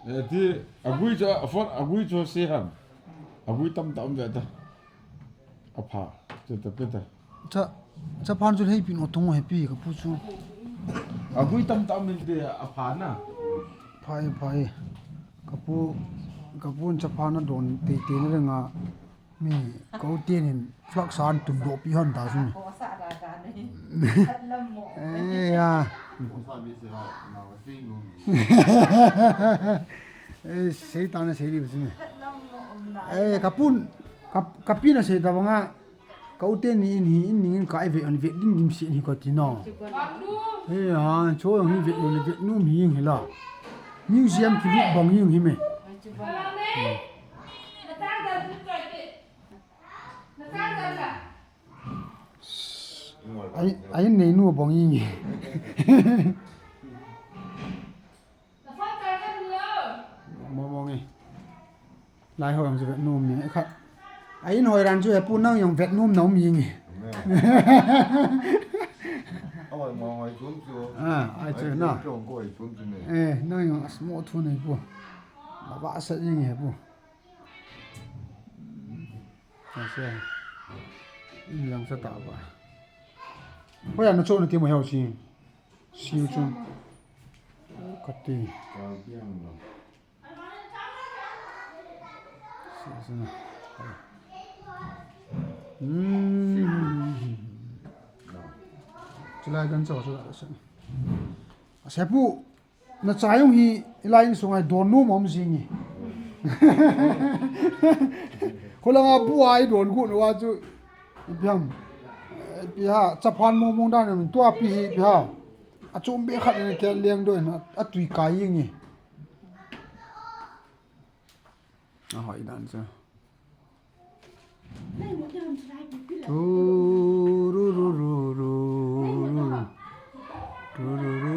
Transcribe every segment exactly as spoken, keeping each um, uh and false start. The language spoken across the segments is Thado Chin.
Eh, ti, agui chu, a phone, agui chu se ham. Agui tamtah um ve ta. Apha, chu ta pe ta. Cha, chaphan chu lheipi no tung he pi ka pu chu. Agui tamtah um inte apha na. Phai, phai. Ka pu, ka pu chaphan na don tei tei na renga. Mi, ko tienin flak san tum do pi hon ta sum. Eh, ya. Eh, sei ta na sei li sum. Eh, ka pun, ka, ka pi na sei ta banga. Ka u teni in hi, in ning in ka i ve an ve ding dim si hi ka ti na. Eh, ha, cho hi ve an ve num hi hi la. Museum ki bang hi hi me. Ai, ai nei nu bong i nge. Mo mo nge. Lai ho jong chu vet nom ni khat. Ai in hoi ran chu he pu nang jong vet nom na um i nge. Oi mo hoi chun chu. Ah, ai chu na. Chong ko hoi chun chu ne. Eh, nang jong as mo thu nei pu. Ba ba sa i nge pu. Ase. Inlang sa ta ba. Hoya na cho na ti mo heo si. Siu chu. Kati. Ase na. Hmm. Chulai kan cho chu ase. Ase pu. Na cha jong hi, i lai in sunga don nom um jing e. Kholanga bu a i don gu na wa chu, i piam, i pi ha, chaphan mong mong dan in tua pi hi pi ha. A chum be khat in a tel leng do in, a tui kai jing e. A hoi dan chu. Tu, ru, ru, ru, ru, ru. Tu, ru, ru.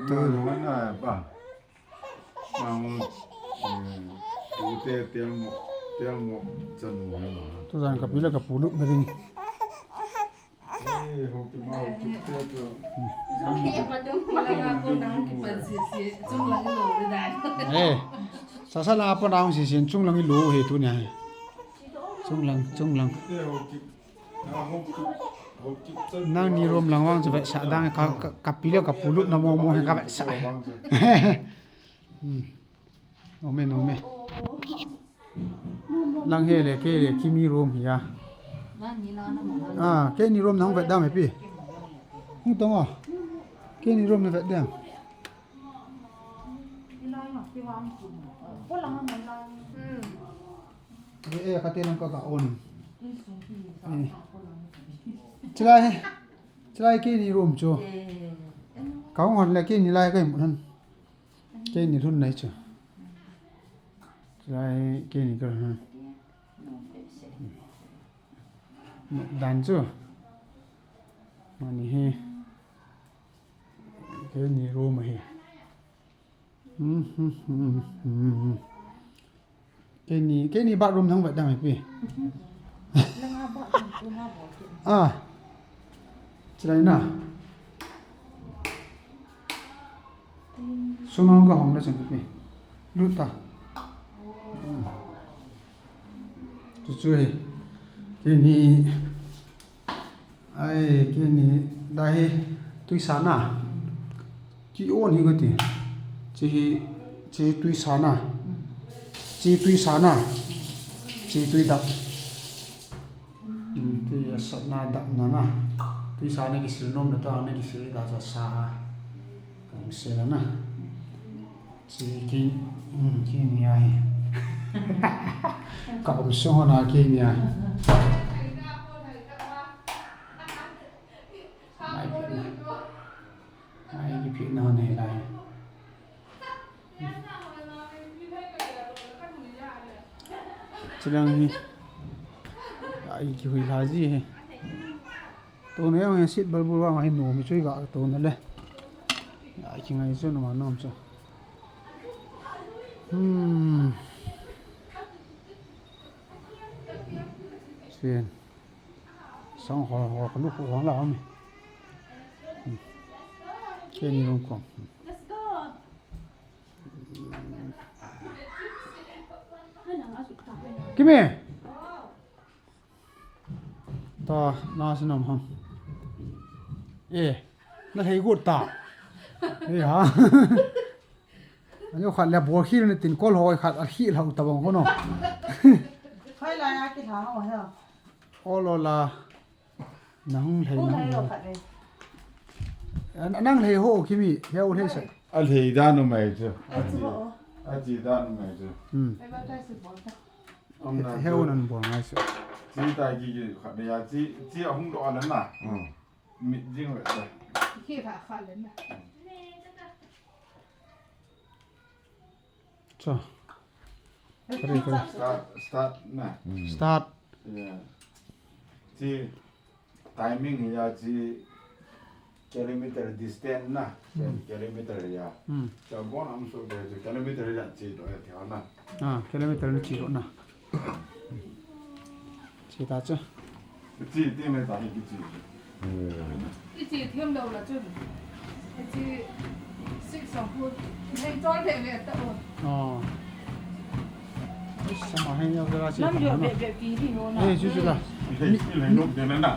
Tu, ru, na, ba. Ang, eh, tu te, tel mo, tel mo, chan mo, na. Tu jan ka pi le ka pu lut na ding. Eh, sasa lang apa nang si sin chung lang i lo he tu nia. Chung lang, chung lang. Nang ni room lang vang chu vetsah dang ka, ka, ka pi le ka pu lut na mo mo he ka vetsah. Hmm. Nome, nome. Lang he le, kei le, keini room hi a. Ah, keini room nang vet dam he pi. Hung tong a. Keini room na vet dam. Eh, eh, ka te nang ka ka on. Eh. Chilai, chilai keini room chu. Ka hung hon le keini lai ka imu han. Keini lhun nai chu. Chulai keini ka lhun. Dan chu. Mani hi. Keini room hi. Hmm, hmm, hmm, hmm, hmm. Keini, keini bathroom nang vet dam he pi. Ah. Chilai na. Sumang ka hong na chang pi. Lut ta. Hmm. Chu chu hi. Keini. Ai, keini, dai hi, tuisa na. Ki on hi kati. Chi hi, chi tuisa na. Chi tuisa na. Chi tui dap. Hmm, tui asat na dap na na. Tuisa na kisil nom na to, na kisil da sa sa. Ka sil na. Chi ki, hmm, keini ahi. Ka um sung na keini ahi. Mai phi na. Mai ki phi na nei lai. Chilang hi. Ai ki hui la ji he. Tuna jong hi sit balbul vang hi nom hi chu i ga tuna le. A kingai chu numa nom chu. Hmm. Sin. Sang hol hol ka lukhuh hol la mi. Hmm. Kei ni room kong. Kimi. Ta, na si nam ham. Eh, na lhei got ta. Eh, ha. Ani khat le bol khel na tin kol hoi khat a khel hau ta bang kono. Khoi la ya ki la ho ha. Olo la. Nang lhei, nang lhei. Nang lhei ho Kimi, heu lhei sa. A lhei dan u mai chu. A chi dan u mai chu. Hmm. Heu nan bol ngai sa. Chi ta ki ki khat ya chi, chi a hung do a na. Hmm. Mit jing ve ta. Ki kha kha le na. Cha. Kare, kare. Start, start na. Hmm. Start. Ya. Chi timing ya chi kilometer distance na. Hmm. Kilometer ya. Hmm. Cha bon am so de kilometer ya chi do ya ti na. Ah, kilometer ni chi do na. Chi ta cha. Chi ti mai ta hi ki chi. Hmm. Ki chi thiam lo la chun. Ki chi six song pu. Heng chol thei ve ta o. Oh. Sama heng ya la chi. Nam yo be be pi ri ho na. Eh, chu chu la. Hei, hei, nok de na na.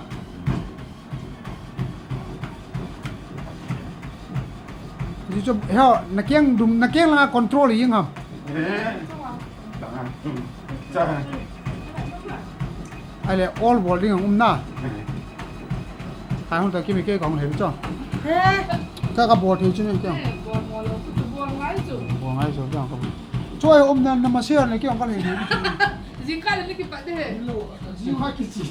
Chu chu, he, na keng dum, na keng la control ing ham. Eh. Ai le, all bol ding um na. Kai hung ta Kimi kei kong hen cho. He. Cha ka bol thei chu ni kya. He, bol, bol lo, bol ngai chu. Bol ngai chu kya ka. Cho ai um na, na ma share ni kya ka le. Jing ka le ni ki pa de he. Lo, jing ha ki chi.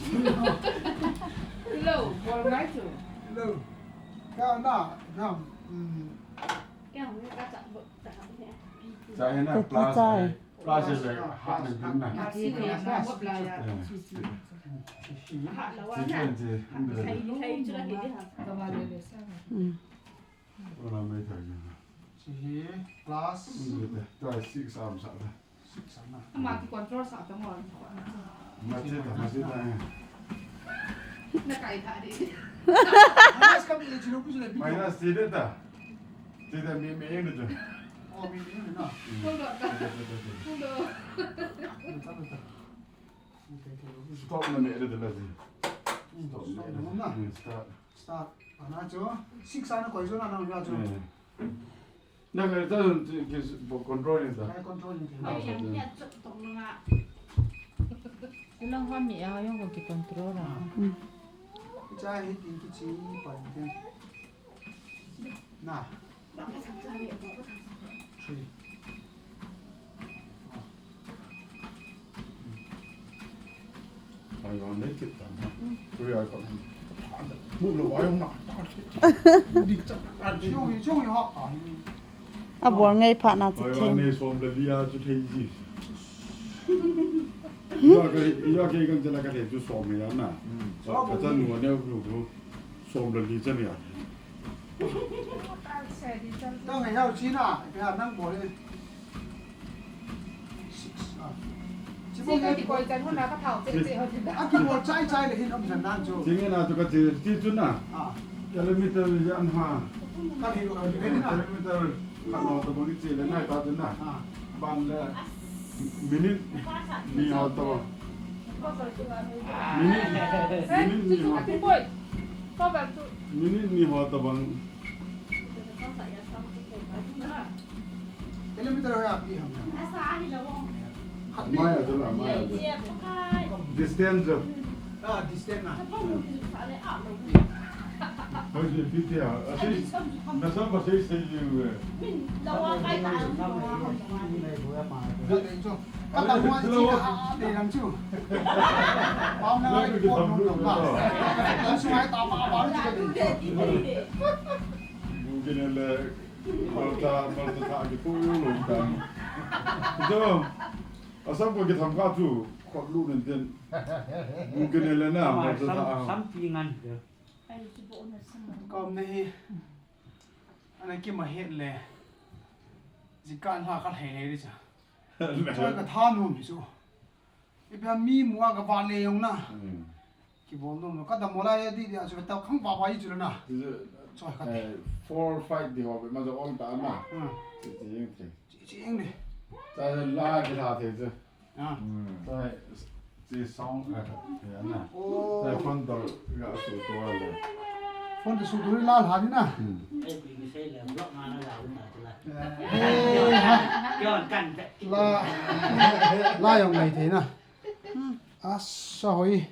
Lo, bol ngai chu. Lo. Ka na, na, um. Kya hung ka cha bol ta he. Cha he na, plus. Plus is like hot and good na. Chi, chi, chi. Chi hi plus. Chi hi plus. Six am na. Ama ki control sa ta mo. Ma che ta, ma che ta. Na kai ta di. Minus kam ni le chi lo pu le. Minus chi de ta. Chi ta mi, mi yen de. Oh, mi, mi yen na. Hold on. Hold on. Stop na me de la ji. Stop na. Stop. Start. Ana cho. Six ana koi cho na na ya cho. Na ka ta ki control ni ta. Ai control ni ta. Ai yang ni a chok tong nga. Kulang ha mi a yong ko ki control a. Cha hi tin ki chi pa ni. Na. Three. A bol ngai phat na chu chen. Tong hei hau chi na, ipi ham nang bol e. Six, ah. Chi bol e. Chi ka kikoi chan hun a ka thau che che ho chi da. A kibol chai chai le hin um san nan chu. Chi nge na chu ka chi, chi chu na. Ah. Kilometer yan ha. Ka hi lo, ah, ni na. Kilometer ka no to bol chi le nai ta chu na. Ah. Ban le minute ni ho to. Minute, minute ni ho. Minute ni ho to bang. Kilometer ho ya pi ham. Maya tu la, maya tu. Distance tu. Ah, distance na. Hoi je, pi tia. Asi, na sam ba sei sei je. Min, la wa kai ta. Ka ta mo chi ka ha de lang chu. Pam na ai ko no ba. Ang sungai ta pa pa chu ka de. Bukine le, malta, malta tha ki ko yo lo ta. Jo, asam ko ki tham ka chu, khot lu nen den. Bukine le na, malta tha. Sam, sam pi ngan de. Kom ne hi. Ana ki ma het le. Jingkah lha ka lhei lhei di cha. Choi ka tha nom hi chu. Ipi ham mi mu a ka va le jong na. Hmm. Kibol nom lo. Ka dammo lai di di a chu ta khang va va i chu na. Ti chu, Choi kha. Eh, four, five di ho be ma jo on ta ma. Hmm. Chi, chi jing thei. Chi, chi jing di. Cha la di la thei chu. Ah. Hmm. Cha chi song, eh, ya na. Oh. Cha phone to ga su to le. Phone to su to la la ni na. Hmm. Eh, kui mi sei le, vlog ma na la u ta la. Eh, ha. Kyo kan te. La. La jong mai thei na. Asa hoi.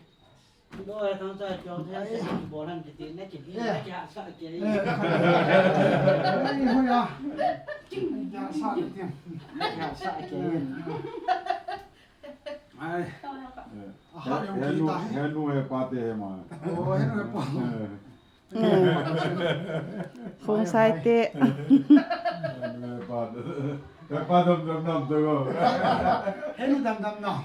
Henu, henu he pa te he ma. Khong sai te. Henu he pa te. He pa dam dam nam to. Henu dam dam nam.